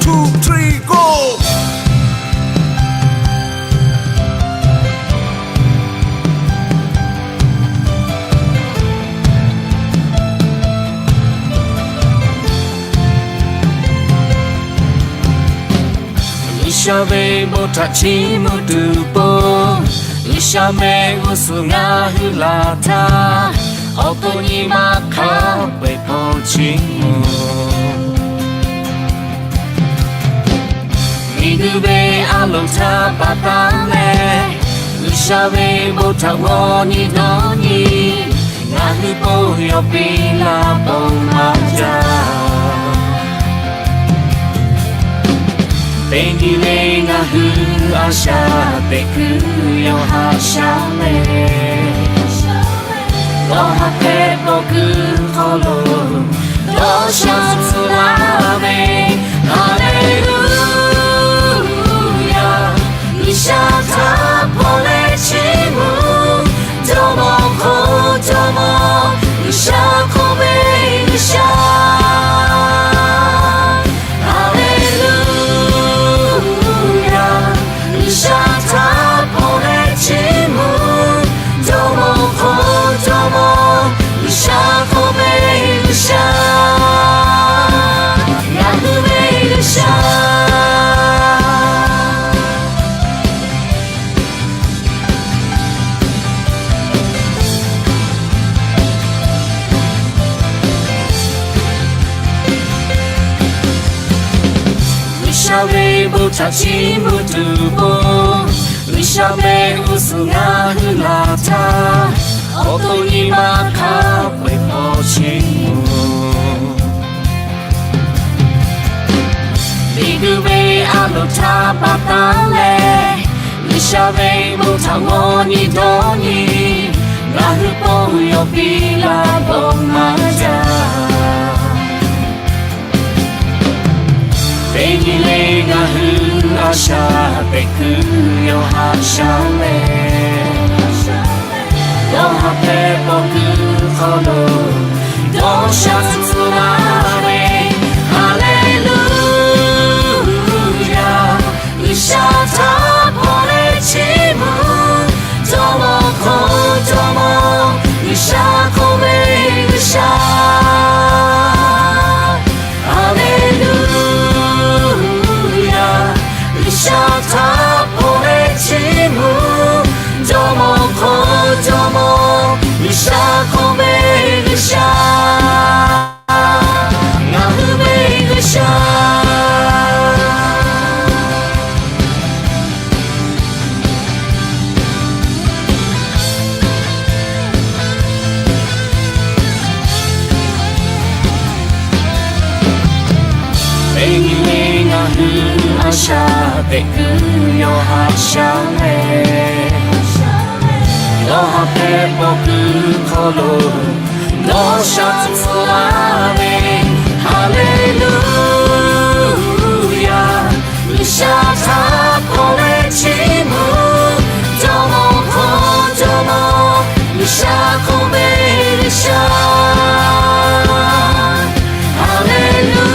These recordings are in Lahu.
two, three, go! G'uiˬsha ve bon htaꞈ chiˇ mvuh tuˬ po, G'uiˬsha mehˆ g'uˇ suhˍ ngaˬ hui laˬ htaˇ, awˬ to nyi ma hk'a peu-eˬ hpawˇ chiˇ mvuh. Miˬguiˬ ve a loˍ htaˇ pa taˉ leh, G'uiˬsha ve bon htaꞈ g'aw nyi dawˇ nyi, ngaˬ hui k'oˆ yawˇ piˇ laˇ bon maˇ jaˇ. Teˇ nyi le ngaˬ hui a shaꞈ teꞈ kuiˬ yawˇ haꞈ shaˉ leh, dawˇ haˍ hpehꞈ paw kuiˬ hk'aw lo dawˇ sha tcuh laˇ ve, Haˍleˍluˇyaˬ. G'uiˬsha htaꞈ hpaw leh chiˇ mvuh, jawˇmawˇ hk'oˆ jawˇmawˇ, G'uiˬsha hk'oˆ ve G'uiˬsha. Haˍleˍluˇyaˬ. G'uiˬsha htaꞈ hpaw leh chiˇ mvuh, jawˇmawˇ hk'oˆ jawˇmawˇ, G'uiˬsha hk'oˆ ve G'uiˬsha, ngaˬ hui ve G'uiˬsha. G'uiˬsha ve bon htaꞈ chiˇ mvuh tuˬ po, G'uiˬsha mehˆ g'uˇ suhˍ ngaˬ hui laˬ htaˇ, awˬ to nyi ma hk'a peu-eˬ hpawˇ chiˇ mvuh. Miˬguiˬ ve a loˍ htaˇ pa taˉ leh, G'uiˬsha ve bon htaꞈ g'aw nyi dawˇ nyi, ngaˬ hui k'oˆ yawˇ piˇ laˇ bon maˇ jaˇ. Teˇ nyi le ngaˬ hui a shaꞈ teꞈ kuiˬ yawˇ haꞈ shaˉ leh, dawˇ haˍ hpehꞈ paw kuiˬ hk'aw lo dawˇ sha tcuh laˇ ve, Haˍleˍluˇyaˬ. G'uiˬsha htaꞈ hpaw leh chiˇ mvuh, jawˇmawˇ hk'oˆ jawˇmawˇ, G'uiˬsha hk'oˆ ve G'uiˬsha. Haˍleˍluˇyaˬ. G'uiˬsha htaꞈ hpaw leh chiˇ mvuh, jawˇmawˇ hk'oˆ jawˇmawˇ, G'uiˬsha hk'oˆ ve G'uiˬsha, ngaˬ hui ve G'uiˬsha. Teˇ nyi le ngaˬ hui a shaꞈ teꞈ kuiˬ yawˇ haꞈ shaˉ leh, dawˇ haˍ hpehꞈ paw kuiˬ hk'aw lo dawˇ sha tcuh laˇ ve, Haˍleˍluˇyaˬ. G'uiˬsha htaꞈ hpaw leh chiˇ mvuh, jawˇmawˇ hk'oˆ jawˇmawˇ, G'uiˬsha hk'oˆ ve G'uiˬsha. Haˍleˍluˇyaˬ.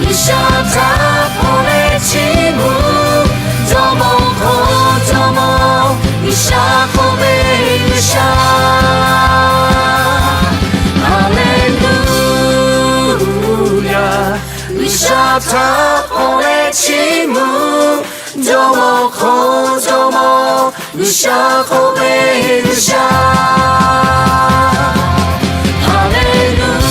G'uiˬsha htaꞈ hpaw leh chiˇ mvuh, jawˇmawˇ hk'oˆ jawˇmawˇ, G'uiˬsha hk'oˆ ve G'uiˬsha. Haˍleˍluˇyaˬ. G'uiˬsha htaꞈ hpaw leh chiˇ mvuh, jawˇmawˇ hk'oˆ jawˇmawˇ, G'uiˬsha hk'oˆ ve G'uiˬsha. Haˍleˍluˇyaˬ.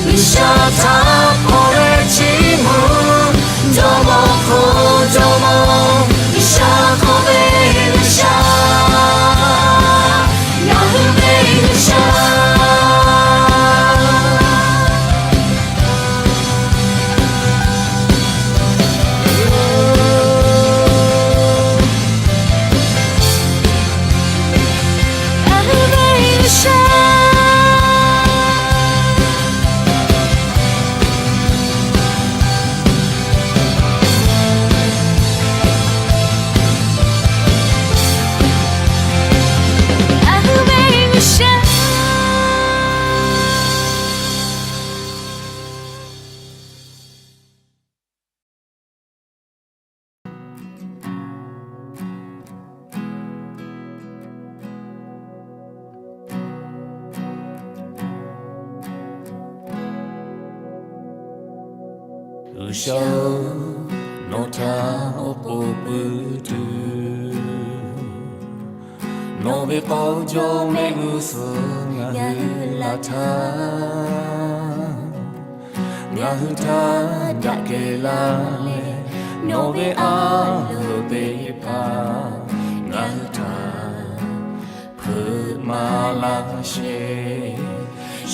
G'uiˬsha htaꞈ hpaw leh chiˇ mvuh, jawˇmawˇ hk'oˆ jawˇmawˇ, G'uiˬsha hk'oˆ ve G'uiˬsha, ngaˬ hui ve G'uiˬsha. G'uiˬsha-oˬ, nawˬ htaꞈ awˬ pon puiˉ tuˬ, nawˬ ve k'aw jawˇ mehˆ g'uˇ suhˍ ngaˬ hui laˬ htaˇ, ngaˬ hui htaꞈ daꞈ kehˬ laˇ leh, nawˬ ve a loˍ teˇ hpaˍ ngaˬ hui htaꞈ hpeuꞈ maˍ laˇ sheˍ.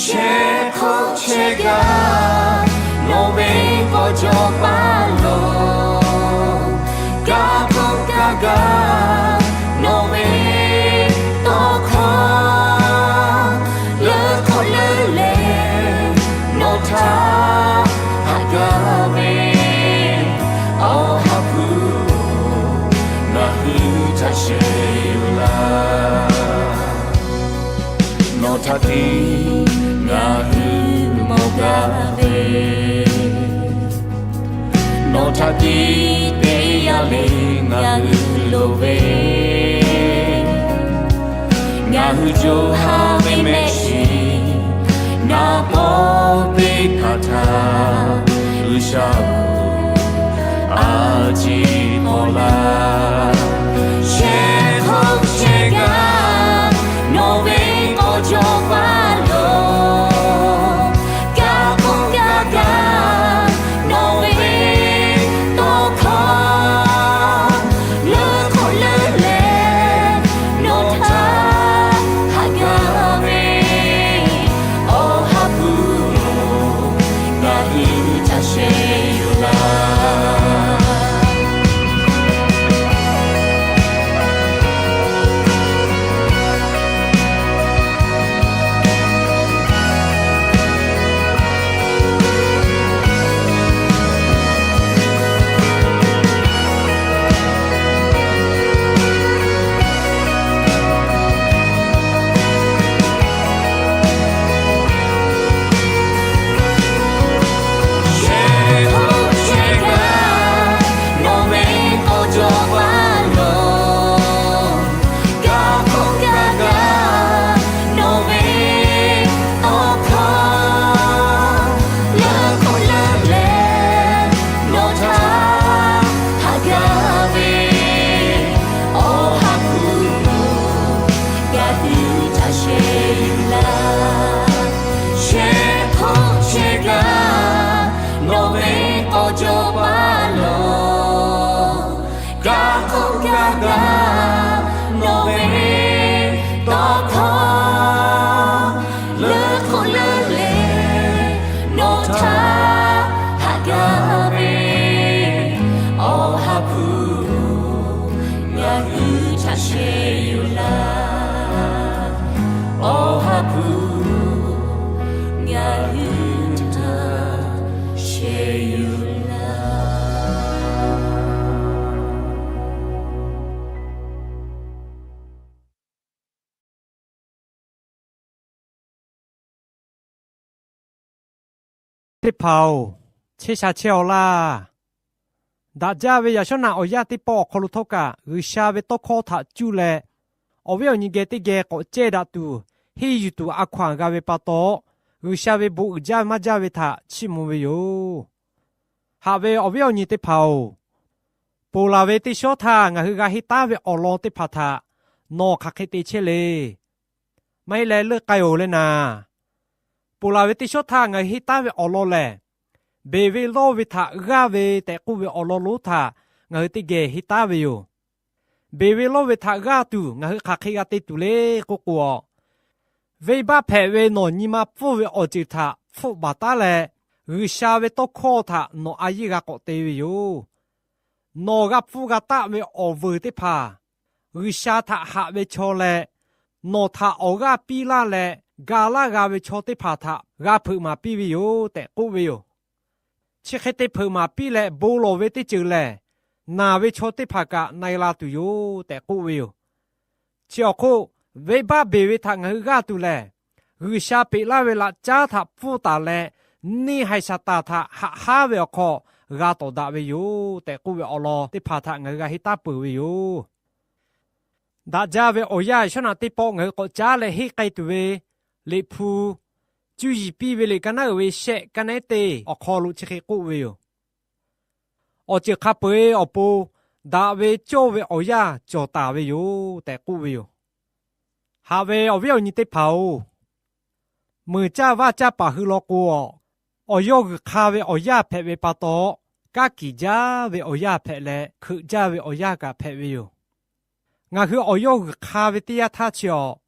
Shehˍ hk'oˆ shehˍ gaˬ nawˬ ve k'aw jawˇ paˇ lo, kaˇ hk'oˆ kaˇ gaˬ nawˬ ve tawˇ hkawˇ, leuˉ hk'oˆ leuˉ leh nawˬ htaꞈ haꞈ gaˇ ve Awˬ ha hpu-oˬ, ngaˬ hui htaꞈ sheh yuˬ laˇ. Nawˬ htaꞈ tiˉ ngaˬ hui mawˬ gaˇ ve, nawˬ htaꞈ tiˉ teˇ yanˇ le ngaˬ hui loˍ ve, ngaˬ hui co ha ve mehˆ shiˍ naˍ paw teˇ hpaˍ htaꞈ, G'uiˬsha-oˬ, a ciˉ hk'awꞈ laˇ. Shehˍ hk'oˆ shehˍ gaˬ nawˬ ve k'aw jawˇ paˇ lo, kaˇ hk'oˆ kaˇ gaˬ nawˬ ve tawˇ hkawˇ, leuˉ hk'oˆ leuˉ leh nawˬ htaꞈ haꞈ gaˇ ve Awˬ ha hpu-oˬ, ngaˬ hui htaꞈ sheh yuˬ laˇ. Shehˍ hk'oˆ shehˍ gaˬ nawˬ ve k'aw jawˇ paˇ lo, kaˇ hk'oˆ kaˇ gaˬ nawˬ ve tawˇ hkawˇ, leuˉ hk'oˆ leuˉ leh nawˬ htaꞈ haꞈ gaˇ ve Awˬ ha hpu-oˬ, ngaˬ hui htaꞈ sheh yuˬ laˇ. Shehˍ hk'oˆ shehˍ gaˬ nawˬ ve k'aw jawˇ paˇ lo, kaˇ hk'oˆ kaˇ gaˬ nawˬ ve tawˇ hkawˇ, leuˉ hk'oˆ leuˉ leh nawˬ htaꞈ haꞈ gaˇ ve Awˬ ha hpu-oˬ, ngaˬ hui htaꞈ sheh yuˬ laˇ. Awˬ ha hpu-oˬ, ngaˬ hui htaꞈ sheh yuˬ laˇ. Teˇ hpaˍ-oˬ, chehˇ sha chehˇ-aw laˇ. Daꞈ jaˇ ve yaꞈ shawˉ naꞈ awˬ yanˇ teˇ pawˆ awˬ hk'aw lo htawˇ kaꞈ, G'uiˬsha ve tawˇ hkawˇ htaꞈ cuˇ leh, awˬ viˉ awˬ nyi geh teˇ geh k'awꞈ cehˇ daꞈ tuˬ, henˇ yuˬ tuˬ a hkaw-anˬ g'a ve pa taw, G'uiˬsha ve bon uiˍ jaˇ ve maˇ jaˇ ve htaꞈ chiˇ mvuh ve yoˬ. Haꞈ ve awˬ viˉ awˬ nyi teˇ hpaˍ-oˬ, ponˬ laˬ ve teˇ shawˉ htaˇ ngaˬ hui g'a henˇ taˉ ve awˬ lawn teˇ hpaˍ htaꞈ nawˬ hk'aˬ hk'e te chehˇ le. Maˇ heˆ leh leuˆ k'ai-oˬ le naˍ. Ponˬ laˬ ve teˇ shawˉ htaˇ ngaˬ hui henˇ taˉ ve awˬ lawn lehˬ, beˬ ve lawˇ ve htaꞈ g'aˇ ve tehꞈ k'oˆ ve awˬ lawn lonˉ htaꞈ ngaˬ hui teˇ geh henˇ taˉ ve yoˬ. Beˬ ve lawˇ ve htaꞈ g'aˇ tuˬ ngaˬ hui hk'aˬ hk'e g'a te tuˬ le k'oˆ k'o, venˇbaˆ hpehꞈ ve nawˬ nyi ma pfuhˇ ve awˬ ceuˬ htaꞈ hpfuhˆ baˬ taˉ leh, G'uiˬsha ve tawˇ hkawˇ htaꞈ nawˬ a yiˇ g'a k'awꞈ te ve yoˬ. Nawˬ g'a pfuhˇ g'a taˆ ve awˬ vuiˬ teˇ hpaˍ, G'uiˬsha htaꞈ haꞈ ve chaw leh, nawˬ htaꞈ awˬ g'aˇ piˇ laˇ leh ga laˇ g'a ve chaw teˇ hpaˍ htaꞈ g'a hpeuꞈ maˍ piˇ ve yoˬ tehꞈ k'oˆ ve yoˬ. Chi hk'e te hpeuꞈ maˍ piˇ leh bon lawˬ ve teˇ ceuˬ lehˬ, naˬ ve chaw teˇ hpaˍ kaꞈ na-e la tuˬ yoˬ tehꞈ k'oˆ ve yoˬ. Chi awˬ hk'oˆ, venˇbaˆ beˬ ve htaꞈ ngaˬ hui g'aˇ tuˬ lehˬ, G'uiˬsha peꞈ laˇ ve laꞈ caˉ htaꞈ pfuhˇ taˍ leh, neˇ haiˬ Saˍtanˍ htaꞈ haꞈ haˉ ve awˬ hk'aw g'a tawˍ daꞈ ve yoˬ tehꞈ k'oˆ ve awˬ lawn teˇ hpaˍ htaꞈ ngaˬ hui g'a henˇ taˉ peuˬ ve yoˬ. Daꞈ jaˇ ve awˬ yanˇ shawˉ naꞈ teˇ pawˆ ngaˬ hui k'awꞈ caˉ leh henˇ k'ai tuˬ ve Liꞈ hpu, cuˇ yiˍ piˇ ve liꞈ ka naˉ uiˍ ve shehˆ ka nehˉ teˇ awˬ hk'aw lo chi hk'e k'oˆ ve yoˬ. awˬ ceuˬ hk'a peu-eˬ awˬ pon daꞈ ve cawˇ ve awˬ yanˇ cawˬ taˍ ve yoˬ tehꞈ k'oˆ ve yoˬ. Haꞈ ve awˬ viˉ awˬ nyi teˇ hpaˍ-oˬ, meuˬ caˇ vaˇ caˇ paˍ hui law k'o, awˬ yawˇ g'uiˬ hk'a ve awˬ yanˇ hpehꞈ ve pa taw, kanˉ kiˬ jaˇ ve awˬ yanˇ hpehꞈ leh, hkeuꞈ jaˇ ve awˬ yanˇ kaꞈ hpehꞈ ve yoˬ. Ngaˬ hui awˬ yawˇ g'uiˬ hk'a ve teˇ yanˇ htaˇ chi awˬ,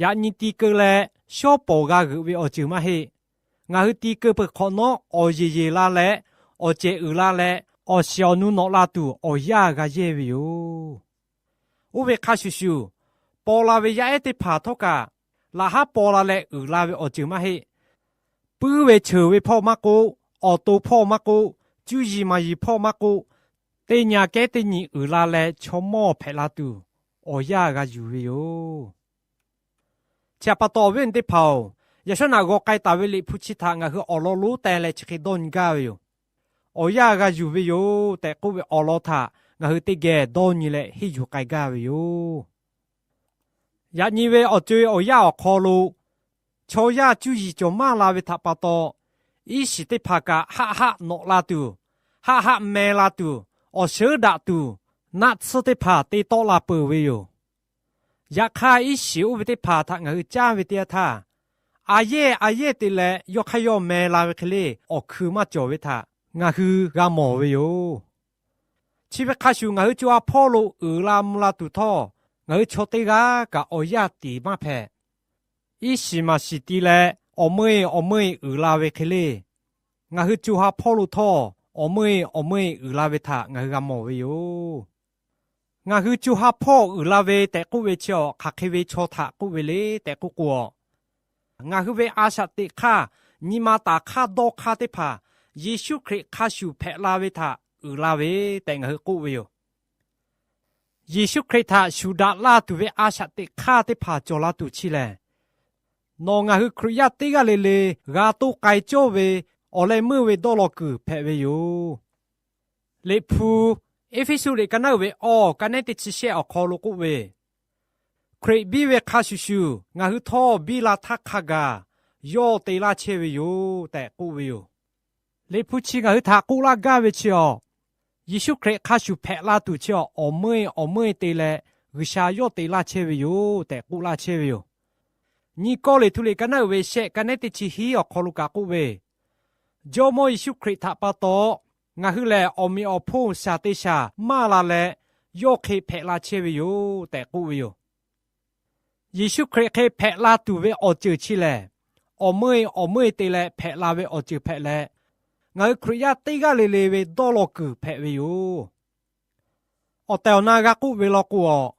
yaꞈ nyi ti keu leh shawˉ pawˍ g'a g'euꞈ ve awˬ ceuˬ maˇ heˆ. Ngaˬ hui ti keu peuˬ hk'awꞈ nawˉ, awˬ yeˬ yeˬ la leh, awˬ cehˬ uiˍ la leh, awˬ shiˍ awˬ nu nawꞈ la tuˬ awˬ yanˇ g'a yehˇ ve yoˬ. Oˇ ve hk'a shuˍ shuˍ, paw la ve yaˇ ehˉ teˇ hpaˍ htawˇ kaꞈ, laꞈ haˉ paw la leh uiˍ la ve awˬ ceuˬ maˇ heˆ. Puiˉ ve cheuˬ ve hpawˇ maˇ k'oˆ, awˬ to hpawˇ maˇ k'oˆ, cuˇ yiˍ maˍ yiˍ hpawˇ maˇ k'oˆ, teˇ nyi aꞈ kehˉ teˇ nyi uiˍ la leh chaw mawˇ hpehꞈ la tuˬ awˬ yanˇ g'a yuˬ ve yoˬ. Chi htaꞈ pa taw awˬ viˉ awˬ nyi teˇ hpaˍ-oˬ, yaꞈ shawˉ naꞈ g'aw k'ai taˍ ve Liꞈ hpu chi htaꞈ ngaˬ hui awˬ lawn lonˉ teh leh chi hk'e dawˇ nyi gaˇ ve yoˬ. Awˬ yanˇ g'a yuˬ ve yoˬ tehꞈ k'oˆ ve awˬ lawn htaꞈ ngaˬ hui teˇ geh dawˇ nyi leh henˇ yuˬ k'ai gaˇ ve yoˬ. Yaꞈ nyi ve awˬ co-e awˬ yanˇ awˬ hk'aw lo, chaw yaˇ cuˇ yiˍ cawˬ maˇ la ve htaꞈ pa taw, iˉ shiˍ teˇ hpaˍ kaꞈ haˆ haˆ nawꞈ la tuˬ, haˆ haˆ meh la tuˬ, awˬ sheuˉ daꞈ tuˬ, naˆ tsuhˇ teˇ hpaˍ te tawˆ la peuˬ ve yoˬ. Yaꞈ hk'aˇ, iˉ shiˍ oˇ ve teˇ hpaˍ htaꞈ ngaˬ hui caˇ ve teˇ yanˇ htaˇ, a yehˇ a yehˇ te leh yawˇ hk'aˇ yawˇ meh la ve hk'e le awˬ hkui maˇ cawˬ ve htaꞈ ngaˬ hui g'a mawˬ ve yoˬ. Chi ve hk'a shuˍ, ngaˬ hui co ha hpawˇ lo uiˍ la mvuh la tuˬ htawˇ, ngaˬ hui chaw teˇ g'aˇ kaꞈ awˬ yanˇ tiˍ maˇ hpehꞈ. Iˉ shiˍ maˍ shiˍ ti leh awˬ meuˇ-e awˬ meuˇ-e uiˍ la ve hk'e le, ngaˬ hui co ha hpawˇ lo htawˇ awˬ meuˇ-e awˬ meuˇ-e uiˍ la ve htaꞈ ngaˬ hui g'a mawˬ ve yoˬ. Ngaˬ hui co ha hpawˇ uiˍ la ve tehꞈ k'oˆ ve chi awˬ hk'aˬ hk'e ve chaw htaꞈ k'oˆ ve le tehꞈ k'oˆ k'o, ngaˬ hui ve a shaꞈ teꞈ hk'aˇ, nyi ma taˍ hk'aˇ dawˇ hk'aˇ teˇ hpaˍ Yeˍsuˆ Hkriꞈ hk'a shuˍ hpehꞈ la ve htaꞈ uiˍ la ve tehꞈ ngaˬ hui k'oˆ ve yoˬ. Yeˍsuˆ Hkriꞈ htaꞈ shuˍ daꞈ laˇ tuˬ ve a shaꞈ teꞈ hk'aˇ teˇ hpaˍ cawˬ la tuˬ chi lehˬ, nawˬ ngaˬ hui Hkriꞈ yaˇ teˇ g'aˇ le le g'a toˇ k'ai cawˇ ve awˬ leh meuˇ ve dawˇ law kuiˬ hpehꞈ ve yoˬ. Liꞈ hpu Eˇfeˇsuꞈ liꞈ ka naˉ uiˍ ve awˬ ka nehˉ teˇ chi shehˆ awˬ hk'aw lo k'oˆ ve, Hkriꞈ biˇ ve hk'a shuˍ shuˍ ngaˬ hui htawˇ biˇ la htaˇ hk'a gaˬ yawˇ te laˇ chehˇ ve yoˬ tehꞈ k'oˆ ve yoˬ. Liꞈ hpu chi ngaˬ hui htaꞈ k'oˆ laˇ gaˇ ve chi awˬ, Yeˍsuˆ Hkriꞈ hk'a shuˍ hpehꞈ la tuˬ chi awˬ, awˬ meuˇ-e awˬ meuˇ-e te leh G'uiˬsha yawˇ te laˇ chehˇ ve yoˬ tehꞈ k'oˆ laˇ chehˇ ve yoˬ. Nyi kawˇ liꞈ htu liꞈ ka naˉ uiˍ ve shehˆ ka nehˉ teˇ chi hiˉ awˬ hk'aw lo kaꞈ k'oˆ ve, Jawˇmawˇ Yeˍsuˆ Hkriꞈ htaꞈ pa taw, ngaˬ hui lehˬ awˬ meꞈ awˬ hponˇ shaˍ te shaˍ maˇ la leh, yawˇ hk'e hpehꞈ la chehˇ ve yoˬ tehꞈ k'oˆ ve yoˬ. Yeˍsuˆ Hkriꞈ hk'e hpehꞈ la tuˬ ve awˬ ceuˬ chi lehˬ, awˬ meuˇ-e awˬ meuˇ-e te leh hpehꞈ la ve awˬ ceuˬ hpehꞈ leh, ngaˬ hui Hkriꞈ yaˇ teˇ g'aˇ le le ve dawˇ law kuiˬ hpehꞈ ve yoˬ. Awˬ tehˬ awˬ na g'a k'oˆ ve law k'o,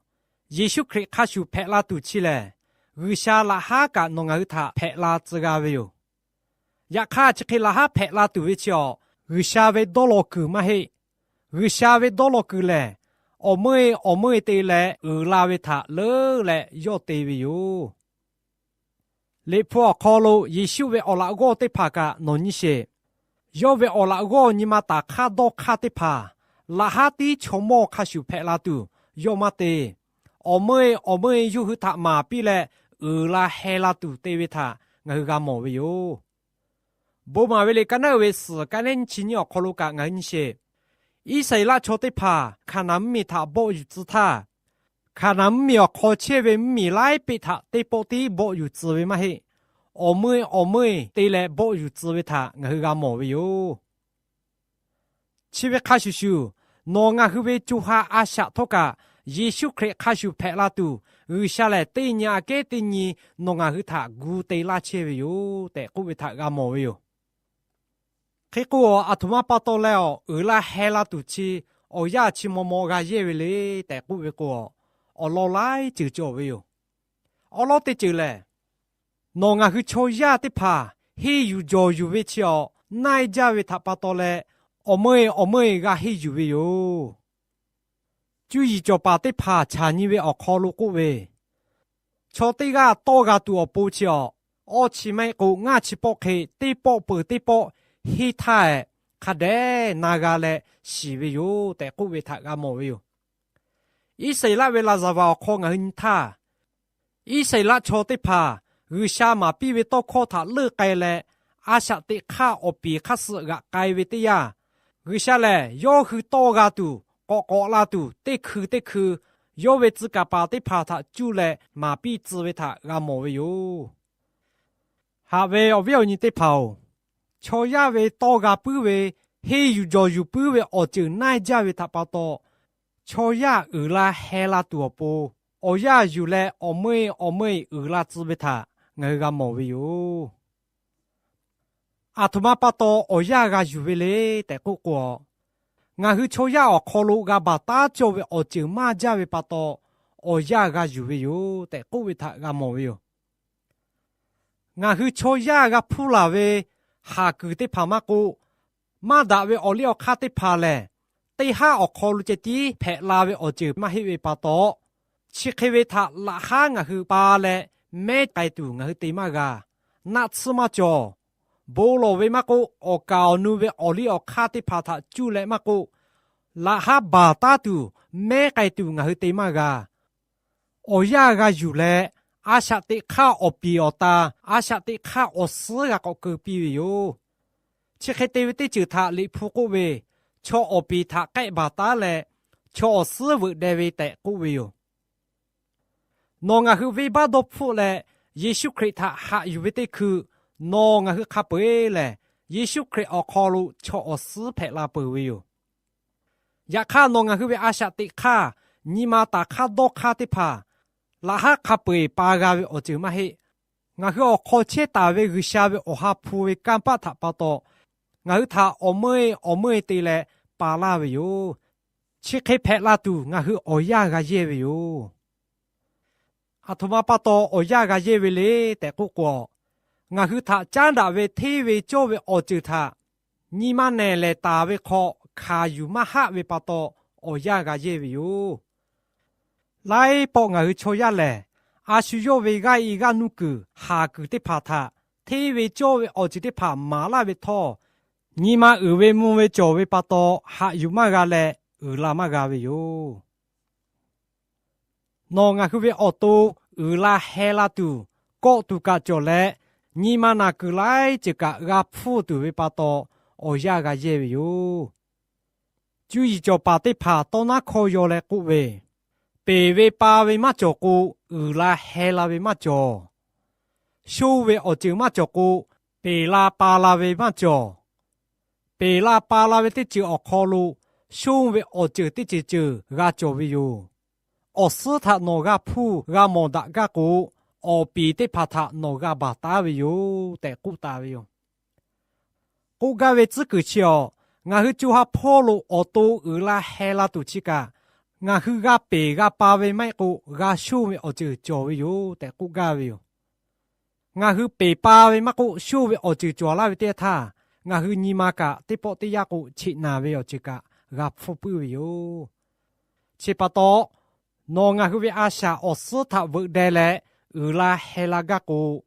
Yeˍsuˆ Hkriꞈ hk'a shuˍ hpehꞈ la tuˬ chi lehˬ, G'uiˬsha laꞈ haˉ kaꞈ nawˬ ngaˬ hui htaꞈ hpehꞈ la tcuh g'a ve yoˬ. Yaꞈ hk'aˇ, chi hk'e laꞈ haˉ hpehꞈ la tuˬ ve chi awˬ, G'uiˬsha ve dawˇ law kuiˬ maˇ heˆ. G'uiˬsha ve dawˇ law kuiˬ lehˬ, awˬ meuˇ-e awˬ meuˇ-e te leh uiˍ la ve htaꞈ leuˉ leh yawˇ te ve yoˬ. Liꞈ hpu awˬ hk'aw lo Yeˍsuˆ ve awˬ laꞈ g'awˇ teˇ hpaˍ kaꞈ nawˬ nyi sheˍ. Yawˇ ve awˬ laꞈ g'awˇ nyi ma taˍ hk'aˇ dawˇ hk'aˇ teˇ hpaˍ, laꞈ haˉ tiˉ chaw mawˇ hk'a shuˍ hpehꞈ la tuˬ yawˇ maˇ te. Awˬ meuˇ-e awˬ meuˇ-e yawˇ hui htaꞈ maˍ piˇ leh uiˍ la heh la tuˬ te ve htaꞈ ngaˬ hui g'a mawˬ ve yoˬ. Bon maˍ ve liꞈ ka naˉ uiˍ ve suhˍ ka nehˉ nyiˇ chi nyiˇ awˬ hk'aw lo kaꞈ ngaˬ hui nyi sheˍ. Iˉsaˍreˍlaˆ chaw teˇ hpaˍ Hkaˍnanˍ mvuhˇmiˬ htaꞈ bawˆ yuˬ tcuh htaˇ, Hkaˍnanˍ mvuhˇmiˬ awˬ hk'aw chehˇ ve mvuhˇmiˬ laiˉ peˆ htaꞈ teˇ pawˆ tiˉ bawˆ yuˬ tcuh ve maˇ heˆ. Awˬ meuˇ-e awˬ meuˇ-e te leh bawˆ yuˬ tcuh ve htaꞈ ngaˬ hui g'a mawˬ ve yoˬ. Chi ve hk'a shuˍ shuˍ, nawˬ ngaˬ hui ve co ha a shaꞈ htawˇ kaꞈ Yeˍsuˆ Hkriꞈ hk'a shuˍ hpehꞈ la tuˬ, G'uiˬsha lehˬ teˇ nyi aꞈ kehˉ teˇ nyi nawˬ ngaˬ hui htaꞈ gu te laˇ chehˇ ve yoˬ tehꞈ k'oˆ ve htaꞈ g'a mawˬ ve yoˬ. Hk'e k'o, aˬ htoꞈ ma pa taw leh awˬ uiˍ la heh la tuˬ chi awˬ yanˇ chi maw maw g'a yehˇ ve le tehꞈ k'oˆ ve k'o, awˬ lawn laiˉ ceuˬ cawˬ ve yoˬ. Awˉ lawˉ teˇ ceuˬ lehˬ, nawˬ ngaˬ hui chaw yaˇ teˇ hpaˍ henˇ yuˬ jawˬ yuˬ ve chi awˬ naiˇ jaˇ ve htaꞈ pa taw leh, awˬ meuˇ-e awˬ meuˇ-e g'a henˇ yuˬ ve yoˬ. Cuˇ yiˍ cawˬ paˍ teˇ hpaˍ chaˬ nyi ve awˬ hk'aw lo k'oˆ ve, chaw teˇ g'aˇ tawˇ g'a tuˬ awˬ pon chi awˬ, awˇ chi maˇ heˆ k'o ngaˇ chi pawˆ hk'e teˇ pawˆ peuˬ teˇ pawˆ henˇ htaˇ ehˍ, hk'a dehꞈ na g'a leh shiˍ ve yoˬ tehꞈ k'oˆ ve htaꞈ g'a mawˬ ve yoˬ. Iˉsaˍreˍlaˆ ve laˍzaˍ vaˬ awˬ hk'aw ngaˬ hui nyi htaˇ, Iˉsaˍreˍlaˆ chaw teˇ hpaˍ G'uiˬsha maˍ piˇ ve tawˇ hkawˇ htaꞈ leuˆ k'ai leh, a shaꞈ teꞈ hk'aˇ awˬ piˍ hk'aˇ suh g'aꞈ k'ai ve teˇ yanˇ, G'uiˬsha lehˬ yawˇ hui tawˇ g'a tuˬ, k'awꞈ k'awꞈ la tuˬ, teˇ hkui teˇ hkui yawˇ ve tcuh kaˍ paˍ teˇ hpaˍ htaꞈ cuˇ leh maˍ piˇ tcuh ve htaꞈ g'a mawˬ ve yoˬ. Haꞈ ve awˬ viˉ awˬ nyi teˇ hpaˍ-oˬ, chaw yaˇ ve tawˇ g'a puiˉ ve, henˇ yuˬ jawˬ yuˬ puiˉ ve awˬ ceuˬ naiˇ jaˇ ve htaꞈ pa taw, chaw yaˇ uiˍ la heh la tuˬ awˬ pon, awˬ yanˇ yuˬ leh awˬ meuˇ awˬ meuˇ uiˍ la tcuh ve htaꞈ ngaˬ hui g'a mawˬ ve yoˬ. Aˬ htoꞈ ma pa taw awˬ yanˇ g'a yuˬ ve le tehꞈ k'oˆ k'o, ngaˬ hui chaw yaˇ awˬ hk'aw lo g'a baˬ taˉ cawˇ ve awˬ ceuˬ maˇ jaˇ ve pa taw, awˬ yanˇ g'a yuˬ ve yoˬ tehꞈ k'oˆ ve htaꞈ g'a mawˬ ve yoˬ. Ngaˬ hui chaw yaˇ g'a hpuˇ laˬ ve haˍ kuiˬ teˇ hpaˍ maˇ k'oˆ, maˇ daꞈ ve awˬ liˇ awˬ hk'aˇ teˇ hpaˍ lehˬ, teˇ haˉ awˬ hk'aw lo ceh tiˉ hpehꞈ la ve awˬ ceuˬ maˇ heˆ ve pa taw, chi hk'e ve htaꞈ laꞈ haˉ ngaˬ hui pa leh mehˉ k'ai tuˬ ngaˬ hui te maˇ g'a. Naˆ tsuhˇ maˇ cawˬ. Bon lawˬ ve maˇ k'oˆ, awˬ kaˍ awˬ nu ve awˬ liˇ awˬ hk'aˇ teˇ hpaˍ htaꞈ cuˇ leh maˇ k'oˆ, laꞈ haˉ baˬ taˉ tuˬ, mehˉ k'ai tuˬ ngaˬ hui te maˇ g'a. Awˬ yanˇ g'a yuˬ leh, a shaꞈ teꞈ hk'aˇ awˬ piˍ awˬ ta, a shaꞈ teꞈ hk'aˇ awˬ suhˉ g'a k'awꞈ keu piˇ ve yoˬ. Chi hk'e te ve teˇ ceuˬ htaꞈ Liꞈ hpu k'oˆ ve, chaw awˬ piˍ htaꞈ k'ehˆ baˬ taˉ leh, chaw awˬ suhˉ veuꞈ deh ve tehꞈ k'oˆ ve yoˬ. Nawˬ ngaˬ hui venˇbaˆ dawˇ hpfuhˆ leh Yeˍsuˆ Hkriꞈ htaꞈ haꞈ yuˬ ve teˇ hkui, nawˬ ngaˬ hui hk'a peu-eˬ lehˬ, Yeˍsuˆ Hkriꞈ awˬ hk'aw lo chaw awˬ suhˉ hpehꞈ la peuˬ ve yoˬ. Yaꞈ hk'aˇ, nawˬ ngaˬ hui ve a shaꞈ teꞈ hk'aˇ, nyi ma taˍ hk'aˇ dawˇ hk'aˇ teˇ hpaˍ, laꞈ haˉ hk'a peu-eˬ pa g'a ve awˬ ceuˬ maˇ heˆ. Ngaˬ hui awˬ hk'aw chehˇ taˍ ve G'uiˬsha ve Awˬ ha hpu ve kanˇ paˆ htaꞈ pa taw, ngaˬ hui htaꞈ awˬ meuˇ awˬ meuˇ te leh pa laˇ ve yoˬ. Chi hk'e hpehꞈ la tuˬ ngaˬ hui awˬ yanˇ g'a yehˇ ve yoˬ. Aˬ htoꞈ ma pa taw awˬ yanˇ g'a yehˇ ve le tehꞈ k'oˆ k'o, ngaˬ hui htaꞈ caˉ daꞈ ve hteˇ ve cawˇ ve awˬ ceuˬ htaꞈ nyi ma nehˬ lehˬ taˍ ve hk'aw hkanˍ yuˬ maˇ haˆ ve pa taw, awˬ yanˇ g'a yehˇ ve yoˬ. Laiˉ pawˆ ngaˬ hui chaw yaˇ lehˬ, a shu yawˇ ve g'aˇ e g'aˇ nuˇ kuiˬ haˍ kuiˬ teˇ hpaˍ htaꞈ hteˇ ve cawˇ ve awˬ ceuˬ teˇ hpaˍ maˍ laˇ ve htawˇ, nyi ma uiˍ ve mvuh ve cawˬ ve pa taw haꞈ yuˬ maˇ g'a leh uiˍ la maˇ g'a ve yoˬ. Nawˬ ngaˬ hui ve awˬ to uiˍ la heh la tuˬ, kawˆ tuˬ kaꞈ cawˬ leh, nyi ma naˬ kuiˬ laiˉ ceuˬ kaꞈ g'a hpfuhˇ tuˬ ve pa taw, awˬ yanˇ g'a yehˇ ve yoˬ. Cuˇ yiˍ cawˬ paˍ teˇ hpaˍ tawˇ naˉ hkawˇ yaw leh k'oˆ ve, peˬ ve pa ve maˇ cawˬ k'o, uiˍ la heh la ve maˇ cawˬ. Shonˇ ve awˬ ceuˬ maˇ cawˬ k'o, peˬ la pa la ve maˇ cawˬ. Peˬ la pa la ve teˇ ceuˬ awˬ hk'aw lo, shonˇ ve awˬ ceuˬ teˇ ceuˬ ceuˬ g'a cawˬ ve yoˬ. Awˬ suhˉ htaꞈ nawˬ g'a hpuˇ g'a mawˬ daꞈ gaˇ k'o, awˬ piˍ teˇ hpaˍ htaꞈ nawˬ g'a baˬ taˉ ve yoˬ tehꞈ k'oˆ taˍ ve yoˬ. K'oˆ gaˇ ve tcuhˉ kuiˬ chi awˬ, ngaˬ hui co ha hpawˇ lo awˬ to uiˍ la heh la tuˬ chi kaꞈ, ngaˬ hui g'a peˬ g'a pa ve maˇ heˆ k'o, g'a shonˇ ve awˬ ceuˬ cawˬ ve yoˬ tehꞈ k'oˆ gaˇ ve yoˬ. Ngaˬ hui peˬ pa ve maˇ k'oˆ, shonˇ ve awˬ ceuˬ cawˬ laˇ ve teˇ htaˇ, ngaˬ hui nyi ma kaꞈ teˇ pawˆ teˇ yanˇ k'o, cheꞈ naˬ ve awˬ ceuˬ kaꞈ g'a hpfuhˇ puiˉ ve yoˬ. Chi pa taw, nawˬ ngaˬ hui ve a shaꞈ awˬ suhˉ htaꞈ veuꞈ deh leh uiˍ la heh la gaˇ k'o,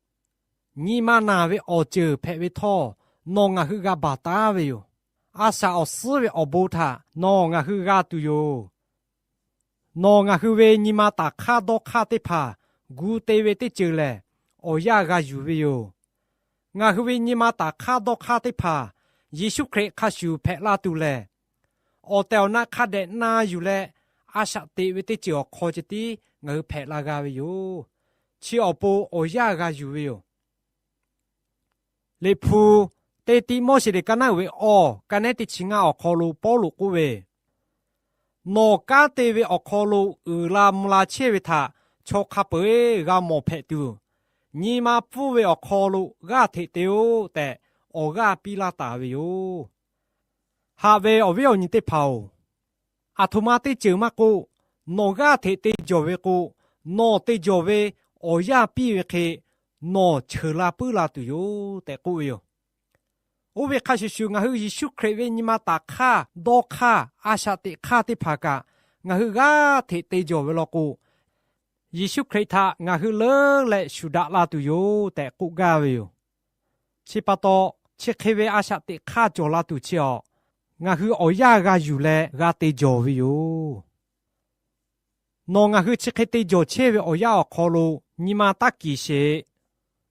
nyi ma naˬ ve awˬ ceuˬ hpehꞈ ve htawˇ, nawˬ ngaˬ hui g'a baˬ taˉ ve yoˬ. A shaꞈ awˬ suhˉ ve awˬ bon htaꞈ nawˬ ngaˬ hui g'a tuˬ yoˬ. Nawˬ ngaˬ hui ve nyi ma taˍ hk'aˇ dawˇ hk'aˇ teˇ hpaˍ gu te ve teˇ ceuˬ lehˬ, awˬ yanˇ g'a yuˬ ve yoˬ. Ngaˬ hui ve nyi ma taˍ hk'aˇ dawˇ hk'aˇ teˇ hpaˍ Yeˍsuˆ Hkriꞈ hk'a shuˍ hpehꞈ la tuˬ lehˬ, awˬ tehˬ awˬ na hk'a dehꞈ na yuˬ leh, a shaꞈ teꞈ ve teˇ ceuˬ awˬ hk'aw ceh tiˉ ngaˬ hui hpehꞈ la g'a ve yoˬ. Chi awˬ pon awˬ yanˇ g'a yuˬ ve yoˬ. Liꞈ hpu teˇ Tiˆmoˉseˍ liꞈ ka naˉ uiˍ ve awˬ ka nehˉ teˇ chi ngaˇ awˬ hk'aw lo Pawˇluꞈ k'oˆ ve, nawˬ kanˉ te ve awˬ hk'aw lo uiˍ la mvuh la chehˇ ve htaꞈ chaw hk'a peu-eˬ g'a mawˬ hpehꞈ tuˬ, nyi ma pfuhˇ ve awˬ hk'aw lo g'aˇ hteꞈ te-oˆ tehꞈ, awˬ g'aˇ piˇ laˇ taˍ ve yoˬ. Haꞈ ve awˬ viˉ awˬ nyi teˇ hpaˍ-oˬ, aˬ htoꞈ ma teˇ ceuˬ maˇ k'oˆ, nawˬ g'aˇ hteꞈ te jawˬ ve k'o, nawˬ te jawˬ ve awˬ yanˇ piˇ ve hk'e nawˬ cheuˬ la puiˉ la tuˬ yoˬ tehꞈ k'oˆ ve yoˬ. Oˇ ve hk'a shuˍ shuˍ, ngaˬ hui Yeˍsuˆ Hkriꞈ ve nyi ma taˍ hk'aˇ dawˇ hk'aˇ a shaꞈ teꞈ hk'aˇ teˇ hpaˍ kaꞈ ngaˬ hui g'aˇ hteꞈ te jawˬ ve law k'o, Yeˍsuˆ Hkriꞈ htaꞈ ngaˬ hui leuˉ leh shuˍ daꞈ la tuˬ yoˬ tehꞈ k'oˆ gaˇ ve yoˬ. Chi pa taw, chi hk'e ve a shaꞈ teꞈ hk'aˇ cawˬ la tuˬ chi awˬ, ngaˬ hui awˬ yanˇ g'a yuˬ leh g'a te jawˬ ve yoˬ. Nawˬ ngaˬ hui chi hk'e te jawˬ chehˇ ve awˬ yanˇ awˬ hk'aw lo nyi ma taˇ kiˍ sheˍ.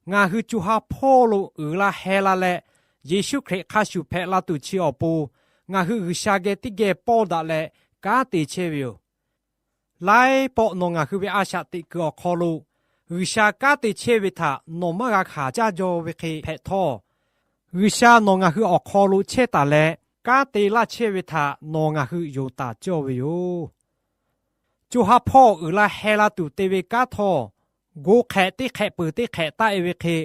Ngaˬ hui co ha hpawˇ lo uiˍ la heh la leh, Yeˍsuˆ Hkriꞈ hk'a shuˍ hpehꞈ la tuˬ chi awˬ pon, ngaˬ hui G'uiˬsha geh teˇ geh pawˇ daꞈ leh kanˉ te chehˇ ve yoˬ. Laiˉ pawˆ nawˬ ngaˬ hui ve a shaꞈ teꞈ kuiˬ awˬ hk'aw lo G'uiˬsha kanˉ te chehˇ ve htaꞈ nawˬ maˇ g'a hkanˍ caˇ jaw ve hk'e hpehꞈ htawˇ, G'uiˬsha nawˬ ngaˬ hui awˬ hk'aw lo chehˇ taˍ leh kanˉ te laˇ chehˇ ve htaꞈ nawˬ ngaˬ hui yonˍ taˍ cawˇ ve yoˬ. Co ha hpawˇ uiˍ la heh la tuˬ te ve kanˉ htawˇ, go hk'ehꞈ teˇ hk'ehꞈ peuˬ teˇ hk'ehꞈ taˆ e ve hk'e,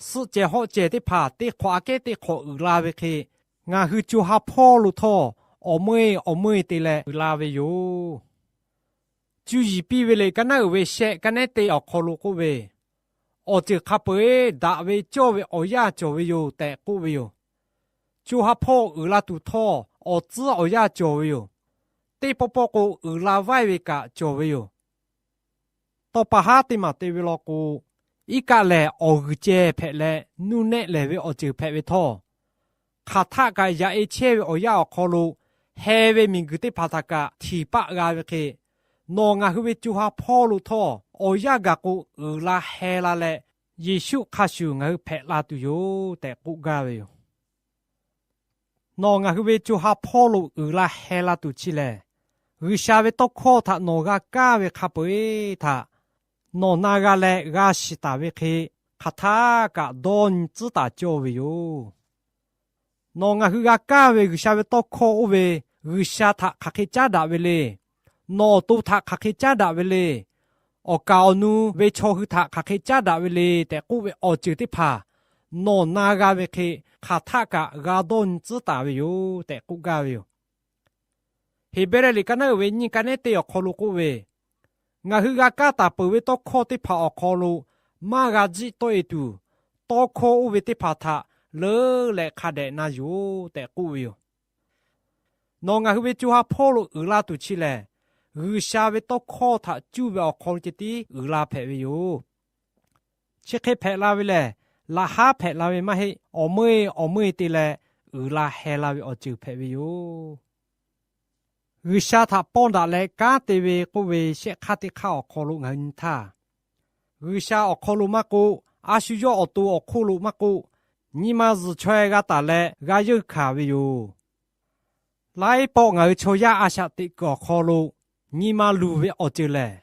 suhˆ cehˬ hawˆ cehˬ teˇ hpaˍ teˇ hk'awꞈ aꞈ kehˉ teˇ hk'awꞈ uiˍ la ve hk'e, ngaˬ hui co ha hpawˇ lo htawˇ awˬ meuˇ e awˬ meuˇ e te leh uiˍ la ve yoˬ. Cuˇ yiˍ piˇ ve liꞈ ka naˉ uiˍ ve shehˆ ka nehˉ te awˬ hk'aw lo k'oˆ ve, awˬ ceuˬ hk'a peu-eˬ daꞈ ve cawˇ ve awˬ yanˇ cawˬ ve yoˬ tehꞈ k'oˆ ve yoˬ. Co ha hpawˇ uiˍ la tuˬ htawˇ awˬ tcuhˉ awˬ yanˇ cawˬ ve yoˬ. Teˇ pawˆ pawˆ k'o uiˍ la vaiˇ ve kaꞈ cawˬ ve yoˬ. Tawˇ pa haˉ teˇ maˬ te ve law k'o, iˉ kaˆ lehˬ awˬ g'uiˬ ceh hpehꞈ leh nuˇ nehˆ lehˬ ve awˬ ceuˬ hpehꞈ ve htawˇ, hk'aˬ htaˆ kaꞈ yaꞈ e chehˇ ve awˬ yanˇ awˬ hk'aw lo heh ve miˬguiˬ teˇ hpaˍ htaꞈ kaꞈ htiˍ paˆ g'a ve hk'e, nawˬ ngaˬ hui ve co ha hpawˇ lo htawˇ awˬ yanˇ gaˬ k'o uiˍ la heh la leh, Yeˍsuˆ hk'a shuˍ ngaˬ hui hpehꞈ la tuˬ yoˬ tehꞈ k'oˆ gaˇ ve yoˬ. Nawˬ ngaˬ hui ve co ha hpawˇ lo uiˍ la heh la tuˬ chi lehˬ, G'uiˬsha ve tawˇ hkawˇ htaꞈ nawˬ g'a kaˇ ve hk'a peu-eˬ htaꞈ nawˬ na g'a leh g'a shiˍ taˍ ve hk'e, hk'aˬ htaˆ kaꞈ dawˇ nyi tcuhˉ taˍ cawˇ ve yoˬ. Nawˬ ngaˬ hui g'a kaˇ ve G'uiˬsha ve tawˇ hkawˇ oˇ ve, G'uiˬsha htaꞈ hk'aˬ hk'e caˉ daꞈ ve le, nawˬ awˬ to htaꞈ hk'aˬ hk'e caˉ daꞈ ve le, awˬ kaˍ awˬ nu ve chaw hui htaꞈ hk'aˬ hk'e caˉ daꞈ ve le tehꞈ k'oˆ ve awˬ ceuˬ teˇ hpaˍ nawˬ na g'a ve hk'e, hk'aˬ htaˆ kaꞈ g'a dawˇ nyi tcuhˉ taˍ ve yoˬ tehꞈ k'oˆ gaˇ ve yoˬ. Heˍbrehˇ liꞈ ka naˉ uiˍ ve nyiˇ ka nehˉ te awˬ hk'aw lo k'oˆ ve, ngaˬ hui g'a kaˇ taˍ peuˬ ve tawˇ hkawˇ teˇ hpaˍ awˬ hk'aw lo maˇ g'a jiˆ tawˆ e tuˬ, tawˇ hkawˇ oˇ ve teˇ hpaˍ htaꞈ leuˉ leh hk'a dehꞈ na yuˬ-oˬ tehꞈ k'oˆ ve yoˬ. Nawˬ ngaˬ hui ve co ha hpawˇ lo uiˍ la tuˬ chi lehˬ, G'uiˬsha ve tawˇ hkawˇ htaꞈ cuˇ ve awˬ hk'aw lo ceh tiˉ uiˍ la hpehꞈ ve yoˬ. Chi hk'e hpehꞈ la ve lehˬ, laꞈ haˉ hpehꞈ la ve maˇ heˆ. Awˬ meuˇ e awˬ meuˇ e te leh uiˍ la heh la ve awˬ ceuˬ hpehꞈ ve yoˬ. G'uiˬsha htaꞈ pawˇ daꞈ leh kanˉ te ve k'oˆ ve shehˆ hk'aˇ teˇ hk'aˇ awˬ hk'aw lo ngaˬ hui nyi htaˇ, G'uiˬsha awˬ hk'aw lo maˇ k'oˆ, a shu yawˇ awˬ to awˬ hk'oˆ lo maˇ k'oˆ, nyi ma zuhˬ chaweh g'a taˍ leh g'a yeunˇ hkanˍ ve yoˬ. Laiˉ pawˆ ngaˬ hui chaw yaˇ a shaꞈ teꞈ kuiˬ awˬ hk'aw lo nyi ma luˬ ve awˬ ceuˬ lehˬ,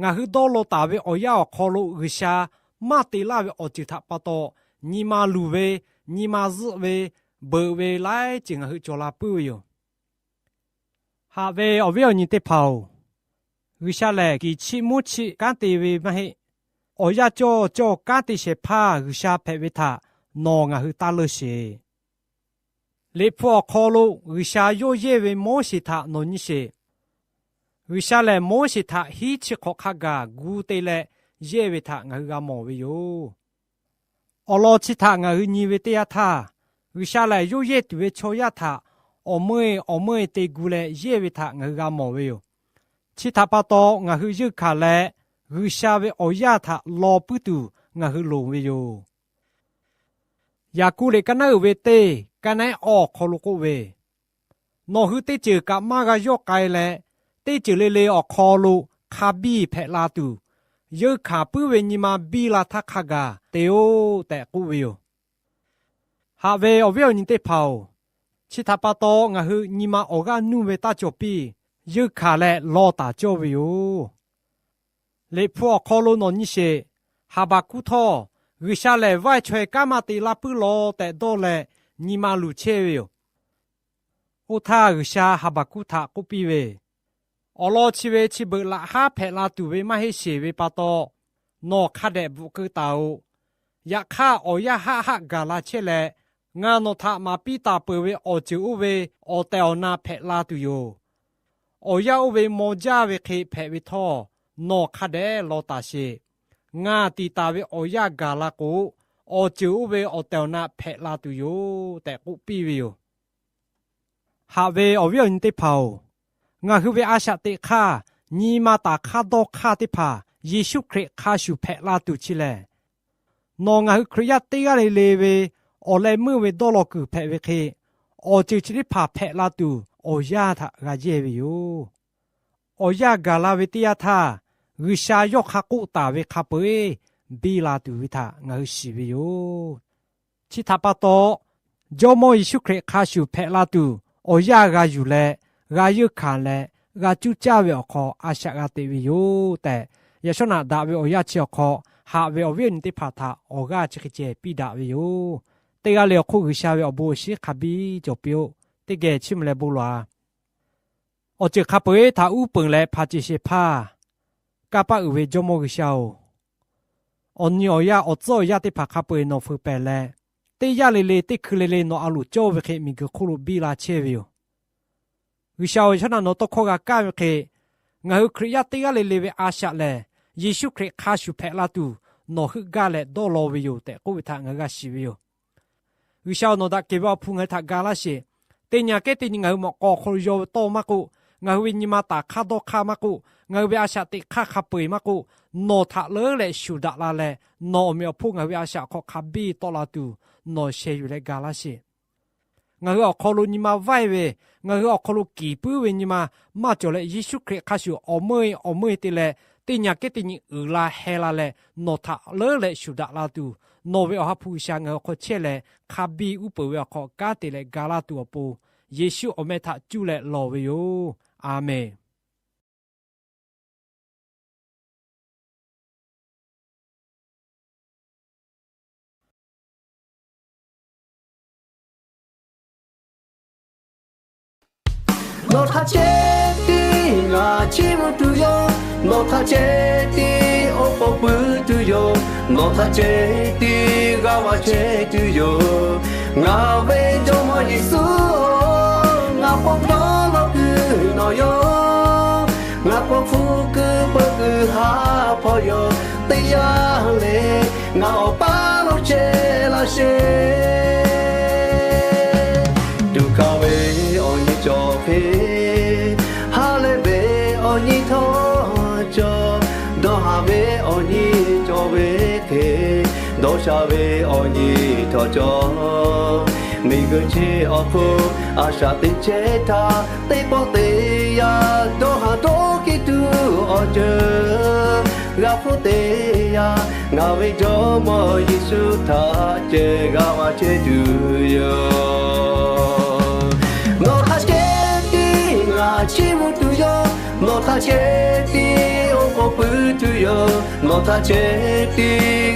ngaˬ hui dawˇ law taˍ ve awˬ yanˇ awˬ hk'aw lo G'uiˬsha maˇ te laˇ ve awˬ ceuˬ htaꞈ pa taw, nyi ma luˬ ve, nyi ma zuhˆ ve, beuꞈ ve laiˉ ceuˬ ngaˬ hui cawˬ la puiˉ ve yoˬ. Haꞈ ve awˬ viˉ awˬ nyi teˇ hpaˍ-oˬ, G'uiˬsha lehˬ kiˬ chiˆ muˉ chiˆ kanˉ te ve maˇ heˆ. Awˬ yanˇ cawˇ cawˇ kanˉ te shehˍ hpaˇ G'uiˬsha hpehꞈ ve htaꞈ nawˬ ngaˬ hui taˇ leunˇ sheˍ. Liꞈ hpu awˬ hk'aw lo G'uiˬsha yawˇ yehˇ ve Moˉseˍ htaꞈ nawˬ nyi sheˍ. G'uiˬsha lehˬ Moˉseˍ htaꞈ hiˉ chi hk'awꞈ hk'a gaˬ gu te leh yehˇ ve htaꞈ ngaˬ hui g'a mawˬ ve yoˬ. Awˬ lawn chi htaꞈ ngaˬ hui nyi ve teˇ yanˇ htaˇ, G'uiˬsha lehˬ yawˇ yehˇ tuˬ ve chaw yaˇ htaꞈ awˬ meuˇ e awˬ meuˇ e te gu leh yehˇ ve htaꞈ ngaˬ hui g'a mawˬ ve yoˬ. Chi htaꞈ pa taw, ngaˬ hui yeunˇ hkanˍ leh G'uiˬsha ve awˬ yanˇ htaꞈ law puiˉ tuˬ ngaˬ hui loˍ ve yoˬ. Yaˍkoˆ liꞈ ka naˉ uiˍ ve teˇ ka naˉ awˬ hk'aw lo k'oˆ ve, nawˬ hui teˇ ceuˬ kaꞈ maˇ g'a yawˇ k'ai leh, teˇ ceuˬ le le awˬ hk'aw lo hk'a biˇ hpehꞈ la tuˬ, yeunˇ hkanˍ puiˉ ve nyi ma biˇ la htaˇ hk'a gaˬ te-oˆ tehꞈ k'oˆ ve yoˬ. Haꞈ ve awˬ viˉ awˬ nyi teˇ hpaˍ-oˬ, chi htaꞈ pa taw ngaˬ hui nyi ma awˬ g'aˇ nuˇ ve taˇ cawˬ piˇ, yeunˇ hkanˍ leh law taˍ cawˇ ve yoˬ. Liꞈ hpu awˬ hk'aw lo nawˬ nyi sheˍ. Haˍbaˍkuˆ htawˇ, G'uiˬsha lehˬ vaiˇ chaweh kanˉ maˇ te laˇ puiˉ law tehꞈ dawˇ leh nyi ma luˬ chehˇ ve yoˬ. Oˇ htaˇ G'uiˬsha Haˍbaˍkuˆ htaꞈ k'oˆ piˇ ve, awˬ lawn chi ve chi beuꞈ laꞈ haˉ hpehꞈ la tuˬ ve maˇ heˆ sheˍ ve pa taw, nawˬ hk'a dehꞈ bvuhꞈ keu taˍ-oꞈ. Yaꞈ hk'aˇ, awˬ yanˇ haˆ haˆ gaˬ la chehˇ leh, ngaˬ nawˬ htaꞈ maˍ piˇ taˍ peuˬ ve awˬ ceuˬ oˇ ve awˬ tehˬ awˬ na hpehꞈ la tuˬ yoˬ. Awˬ yanˇ oˇ ve maw jaˇ ve hk'e hpehꞈ ve htawˇ, nawˬ hk'a dehꞈ law taˍ sheˍ. Ngaˬ tiˍ taˍ ve awˬ yanˇ gaˬ la k'o, awˬ ceuˬ oˇ ve awˬ tehˬ awˬ na hpehꞈ la tuˬ yoˬ tehꞈ k'oˆ piˇ ve yoˬ. Haꞈ ve awˬ viˉ awˬ nyi teˇ hpaˍ-oˬ, ngaˬ hui ve a shaꞈ teꞈ hk'aˇ, nyi ma taˍ hk'aˇ dawˇ hk'aˇ teˇ hpaˍ Yeˍsuˆ Hkriꞈ hk'a shuˍ hpehꞈ la tuˬ chi lehˬ, nawˬ ngaˬ hui Hkriꞈ yaˇ teˇ g'aˇ le le ve awˬ leh meuˇ ve dawˇ law kuiˬ hpehꞈ ve hk'e, awˬ ceuˬ chi teˇ hpaˍ hpehꞈ la tuˬ awˬ yanˇ htaꞈ g'a yehˇ ve yoˬ. Awˬ yanˇ gaˬ la ve teˇ yanˇ htaˇ, G'uiˬsha yawˇ hk'a k'oˆ taˍ ve hk'a peu-eˬ biˇ la tuˬ ve htaꞈ ngaˬ hui shiˍ ve yoˬ. Chi htaꞈ pa taw, Jawˇmawˇ Yeˍsuˆ Hkriꞈ hk'a shuˍ hpehꞈ la tuˬ awˬ yanˇ g'a yuˬ leh, g'a yeunˇ hkanˍ leh, g'a cuˇ caˇ ve awˬ hk'aw a shaꞈ g'a teꞈ ve yoˬ tehꞈ, yaꞈ shawˉ naꞈ daꞈ ve awˬ yanˇ chi awˬ hk'aw haꞈ ve awˬ viˉ awˬ nyi teˇ hpaˍ htaꞈ awˬ g'aˇ chi hk'e ceh piˇ daꞈ ve yoˬ. Teˇ g'aˇ le awˬ hk'oˆ G'uiˬsha ve awˬ bon awˬ shinˉ hk'a biˇ cawˬ piˇ-oˆ. Teˇ geh chiˇ mvuh leh bon lawˬ-a. Awˬ ceuˬ hk'a peu-eˬ htaꞈ uˉ peunˍ leh hpanˍ ceˬ shehˍ hpaˇ, kanˇ paˆ uiˍ ve Jawˇmawˇ G'uiˬsha-oˬ, awˬ nyi awˬ yaˇ awˬ tcuhˉ awˬ yaˇ teˇ hpaˍ hk'a peu-eˬ nawˬ feu pehˍ leh, teˇ yanˇ le le teˇ hkui le le nawˬ a loˍ cawˇ ve hk'e miˬguiˬ hk'oˆ lo biˇ la chehˇ ve yoˬ. G'uiˬsha-oˬ, yaꞈ shawˉ naꞈ nawˬ tawˇ hkawˇ g'a kaˇ ve hk'e, ngaˬ hui Hkriꞈ yaˇ teˇ g'aˇ le le ve a shaꞈ lehˬ, Yeˍsuˆ Hkriꞈ hk'a shuˍ hpehꞈ la tuˬ nawˬ heuˆ gaˇ leh dawˇ law ve yoˬ tehꞈ k'oˆ ve htaꞈ ngaˬ hui g'a shiˍ ve yoˬ. G'uiˬsha-oˬ, nawˬ daꞈ kehˬ ve Awˬ hpu ngaˬ hui htaꞈ ga laˇ sheˍ. Teˇ nyi aꞈ kehˉ teˇ nyi ngaˬ hui mawꞈ k'aw awˬ hk'aw lo yaw ve tawˇ maˇ k'oˆ, ngaˬ hui ve nyi ma taˍ hk'aˇ dawˇ hk'aˇ maˇ k'oˆ, ngaˬ hui ve a shaꞈ teꞈ hk'aˇ hk'a peu-eˬ maˇ k'oˆ, nawˬ htaꞈ leuˉ leh shuˍ daꞈ la leh, nawˬ awˬ meꞈ awˬ hponˇ ngaˬ hui ve a shaꞈ awˬ hk'aw hk'a biˇ tawˆ la tuˬ nawˬ sheh yuˬ leh ga laˇ sheˍ. Ngaˬ hui awˬ hk'aw lo nyi ma vaiˇ ve, ngaˬ hui awˬ hk'aw lo kiˍ puiˉ ve nyi ma maˇ cawˬ leh, Yeˍsuˆ Hkriꞈ hk'a shuˍ awˬ meuˇ awˬ meuˇ te leh teˇ nyi aꞈ kehˉ teˇ nyi uiˍ la heh la leh, nawˬ htaꞈ leuˉ leh shuˍ daꞈ la tuˬ, nawˬ ve Awˬ ha hpu G'uiˬsha ngaˬ hui awˬ hk'aw chehˇ leh, hk'a biˇ uˉ peunˍ ve awˬ hk'aw kanˉ te leh ga laˇ tuˬ awˬ pon, Yeˍsuˆ awˬ meh htaꞈ cuˇ leh lawˬ ve yoˬ. Aˍmenˍ. Nawˬ htaꞈ ceh tiˉ ngaˬ chiˇ mvuh tuˬ yoˬ. Nawˬ htaꞈ ceh tiˉ oˉ k'oˍ pui tuˬ yoˬ. Nawˬ htaꞈ ceh tiˉ g'a va chehˇ tuˬ yoˬ. Ngaˬ ve Jawˇmawˇ Yeˍsuˆ-oˬ, ngaˬ po dawˇ law kuiˬ nawˬ yoˬ. Ngaˬ po hpu kuiˬ peuˬ kuiˬ haˉ hpawˇ yoˬ. Teˇ yanˇ le ngaˬ awˬ paˇ lo chehˇ laˇ sheˍ. Tuꞈ kaˍ ve awˬ nyi cawˬ hk'e, ha lehˬ ve awˬ nyi htawˇ cawˬ. Dawˇ haˍ ve awˬ nyi cawˬ ve hk'e, dawˇ sha ve awˬ nyi htawˇ cawˬ. Miˬguiˬ chi awˬ hk'oˆ a shaꞈ teꞈ chehˇ htaˇ, teˇ pawˆ teˇ yanˇ dawˇ haˍ dawˇ hkiˆ tuˬ awˬ ceuˬ g'a hpuˇ teˇ yanˇ, ngaˬ ve Jawˇmawˇ Yeˍsuˆ htaꞈ ceh g'a va chehˇ tuˬ yoˬ. Nawˬ htaꞈ ceh tiˉ ngaˬ chiˇ mvuh tuˬ yoˬ. Nawˬ htaꞈ ceh tiˉ oˉ k'oˍ pui tuˬ yoˬ. Nawˬ htaꞈ ceh tiˉ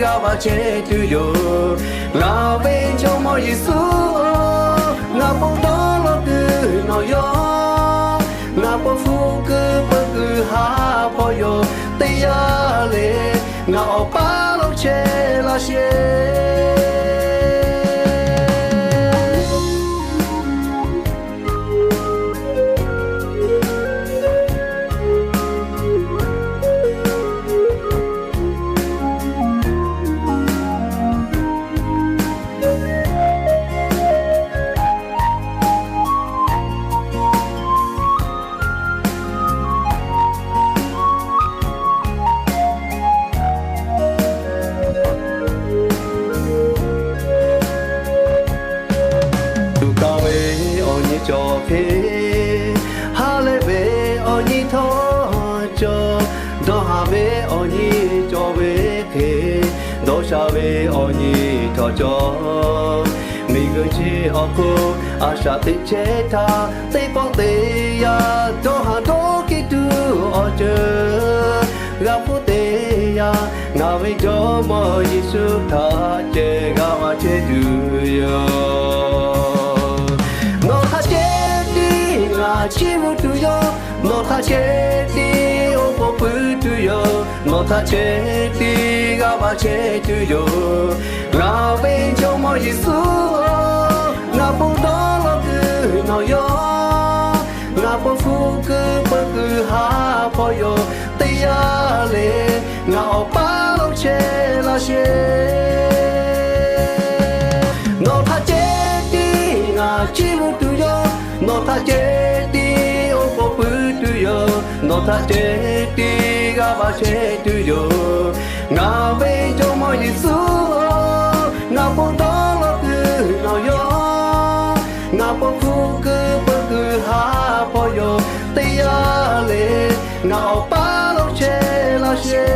g'a va chehˇ tuˬ yoˬ. Ngaˬ ve Jawˇmawˇ Yeˍsuˆ-oˬ, ngaˬ po dawˇ law kuiˬ nawˬ yoˬ. Ngaˬ po hpu kuiˬ peuˬ kuiˬ haˉ hpawˇ yoˬ. Teˇ yanˇ le ngaˬ awˬ paˇ lo chehˇ laˇ sheˍ. Tuꞈ kaˍ ve awˬ nyi cawˬ hk'e, ha lehˬ ve awˬ nyi htawˇ cawˬ. Dawˇ haˍ ve awˬ nyi cawˬ ve hk'e, dawˇ sha ve awˬ nyi htawˇ cawˬ. Miˬguiˬ chi awˬ hk'oˆ a shaꞈ teꞈ chehˇ htaˇ, teˇ pawˆ teˇ yanˇ dawˇ haˍ dawˇ hkiˆ tuˬ awˬ ceuˬ g'a hpuˇ teˇ yanˇ, ngaˬ ve Jawˇmawˇ Yeˍsuˆ htaꞈ ceh g'a va chehˇ tuˬ yoˬ. Nawˬ htaꞈ ceh tiˉ ngaˬ chiˇ mvuh tuˬ yoˬ. Nawˬ htaꞈ ceh tiˉ oˉ k'oˍ pui tuˬ yoˬ. Nawˬ htaꞈ ceh tiˉ g'a va chehˇ tuˬ yoˬ. Ngaˬ ve Jawˇmawˇ Yeˍsuˆ-oˬ, ngaˬ po dawˇ law kuiˬ nawˬ yoˬ. Ngaˬ po hpu kuiˬ peuˬ kuiˬ haˉ hpawˇ yoˬ. Teˇ yanˇ le ngaˬ awˬ paˇ lo chehˇ laˇ sheˍ. Nawˬ htaꞈ ceh tiˉ ngaˬ chiˇ mvuh tuˬ yoˬ. Nawˬ htaꞈ ceh tiˉ oˉ k'oˍ pui tuˬ yoˬ. Nawˬ htaꞈ ceh tiˉ g'a va chehˇ tuˬ yoˬ. Ngaˬ ve Jawˇmawˇ Yeˍsuˆ-oˬ, ngaˬ po dawˇ law kuiˬ nawˬ yoˬ. Ngaˬ po hpu kuiˬ peuˬ kuiˬ haˉ hpawˇ yoˬ. Teˇ yanˇ le ngaˬ awˬ paˇ lo chehˇ laˇ sheˍ.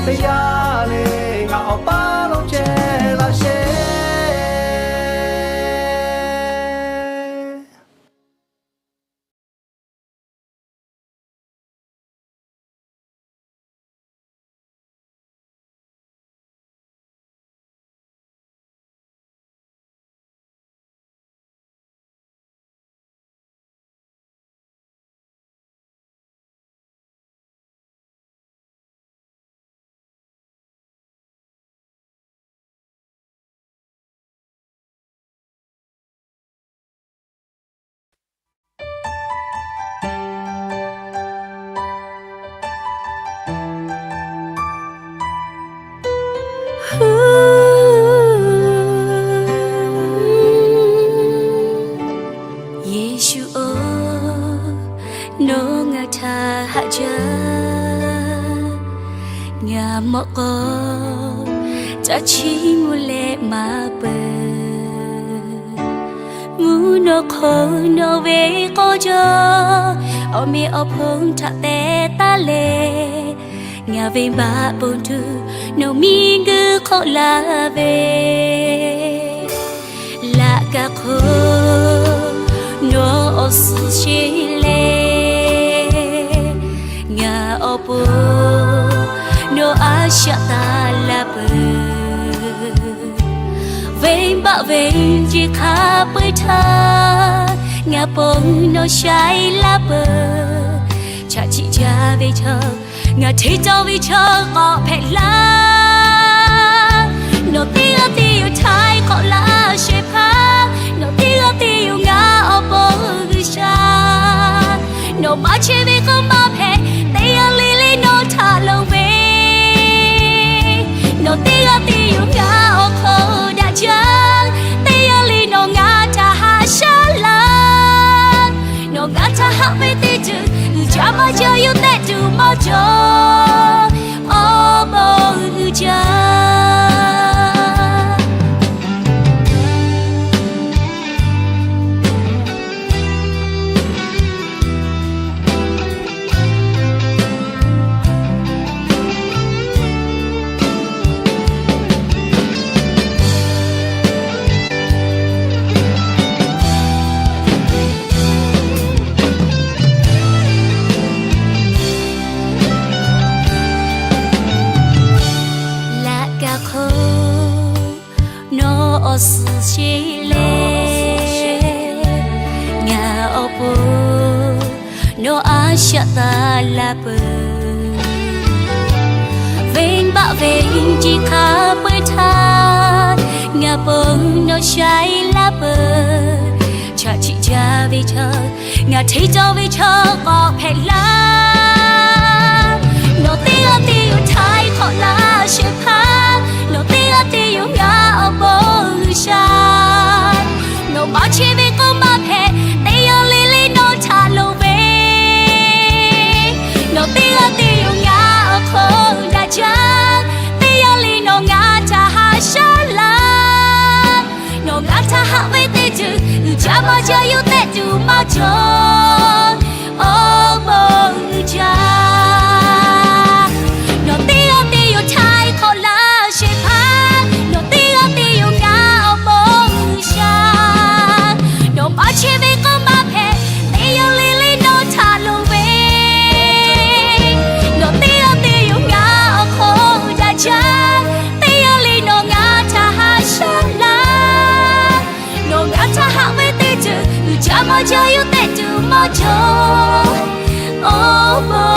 Teˇ yanˇ le ngaˬ awˬ paˇ lo chehˇ laˇ sheˍ. mawꞈ k'aw, caˇ chiˇ mvuh leh maˇ peuˬ. Mvuhˇ naw hk'aw nawˬ ve k'awˇ jaˇ, awˬ meꞈ awˬ hponˇ htaꞈ teh taˉ leh, ngaˬ venˇ baˆ bon tuˬ nawˬ miˬguiˬ hk'oˆ laˇ ve. Laꞈ ka hk'oˆ nawˬ awˬ suhˍ sheˍ leh, ngaˬ awˬ pon nawˬ a shaꞈ taˍ la peuˬ. Venˇ baˆ venˇ jeˬ hk'a peu-eˬ htaˇ, ngaˬ pon nawˬ shaiˍ laˇ peuˬ. Chaꞈ chiˆ jaˇ ve chaw, ngaˬ hteˇ cawˇ ve chaw k'awꞈ hpehꞈ laˇ. Nawˬ teˇ g'aˇ te yoˬ htaiˍ hk'awꞈ laˇ shehˍ hpaˇ, nawˬ teˇ g'aˇ te yoˬ ngaˬ awˬ pon G'uiˬsha. Nawˬ maˇ chehˇ ve k'oˆ maˇ hpehꞈ, teˇ g'aˇ le le nawˬ htaꞈ loˍ ve. Nawˬ teˇ g'aˇ te yoˬ ngaˬ awˬ hk'aw daꞈ jaˇ, teˇ g'aˇ le nawˬ ngaˬ htaꞈ haꞈ shaˉ laˇ. Nawˬ ngaˬ htaꞈ haꞈ ve teˇ ceuˬ, uiˍ jaˇ maˇ jaˇ yawˇ tehꞈ tuˬ maˇ cawˬ, awˬ bon uiˍ jaˇ. Laꞈ ka hk'oˆ nawˬ awˬ suhˍ sheˍ leh, ngaˬ awˬ pon nawˬ a shaꞈ taˍ la peuˬ. Venˇ baˆ venˇ jeˬ hk'a peu-eˬ htaˇ, ngaˬ pon nawˬ shaiˍ laˇ peuˬ. Chaꞈ chiˆ jaˇ ve chaw, ngaˬ hteˇ cawˇ ve chaw k'awꞈ hpehꞈ laˇ. Nawˬ teˇ g'aˇ te yoˬ htaiˍ hk'awꞈ laˇ shehˍ hpaˇ, nawˬ teˇ g'aˇ te yoˬ ngaˬ awˬ pon G'uiˬsha. Nawˬ maˇ chehˇ ve k'oˆ maˇ hpehꞈ, teˇ g'aˇ le le nawˬ htaꞈ loˍ ve. Nawˬ teˇ g'aˇ te yoˬ ngaˬ awˬ hk'aw daꞈ jaˇ, teˇ g'aˇ le nawˬ ngaˬ htaꞈ haꞈ shaˉ laˇ. Nawˬ ngaˬ htaꞈ haꞈ ve teˇ ceuˬ, uiˍ jaˇ maˇ jaˇ yawˇ tehꞈ tuˬ maˇ cawˬ, awˬ bon uiˍ jaˇ. Nawˬ teˇ g'aˇ te yoˬ htaiˍ hk'awꞈ laˇ shehˍ hpaˇ, nawˬ teˇ g'aˇ te yoˬ ngaˬ awˬ pon G'uiˬsha. Nawˬ maˇ chehˇ ve k'oˆ maˇ hpehꞈ, teˇ g'aˇ le le nawˬ htaꞈ loˍ ve. Nawˬ teˇ g'aˇ te yoˬ ngaˬ awˬ hk'aw daꞈ jaˇ, teˇ g'aˇ le nawˬ ngaˬ htaꞈ haꞈ shaˉ laˇ. Nawˬ ngaˬ htaꞈ haꞈ ve teˇ ceuˬ, uiˍ jaˇ maˇ jaˇ yawˇ tehꞈ tuˬ maˇ cawˬ, awˬ bon